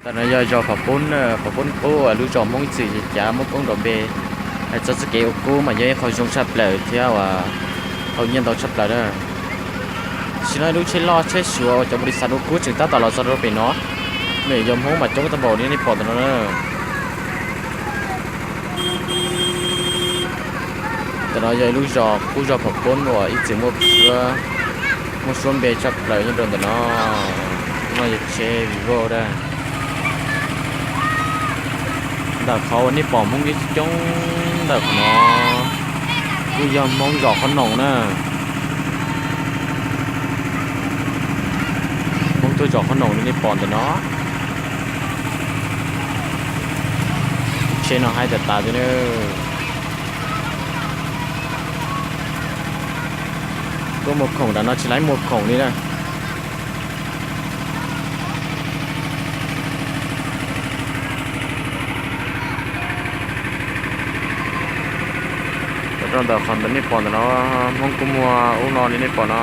Ntawm no yog zos Pham Poob, Pham Poob qub uas lub zos Hmoob ib txwm cav muab poob nrov npe. Hais txog txoj kev ua kub mas yog ib qho zoo tshaj plaws thiab uas haus nyiaj ntau tshaj plaws na. Tam sim no ib lub tsheb loj tsheb Suav uas cov npau li xav ua kub tseem tab tom los txog rau pem no. Nws yog Hmoob mas coob tag npaum li nej pom ntawm no na. Ntawm no yog ib lub zos qub zos Pham Poob uas ib txwm muaj suab, muaj suab npe tshaj plaws nyob rau ntawm no. No yog tsheb Vivo na. Ntawm qhov uas nej pom Hmoob coob coob ntawm qhov no kuj yog Hmoob zos qhob noom na. Hmoob tuaj zos qhob noom li nej pom ntawm no. Tsheb no haib tas tas tiag na. Tuaj muag khoom nram no tsis laib muag khoom li na. Rau ntawm qhov ntawm nej pom ntawm no, Hmoob kuj muag ub no li nej pom no.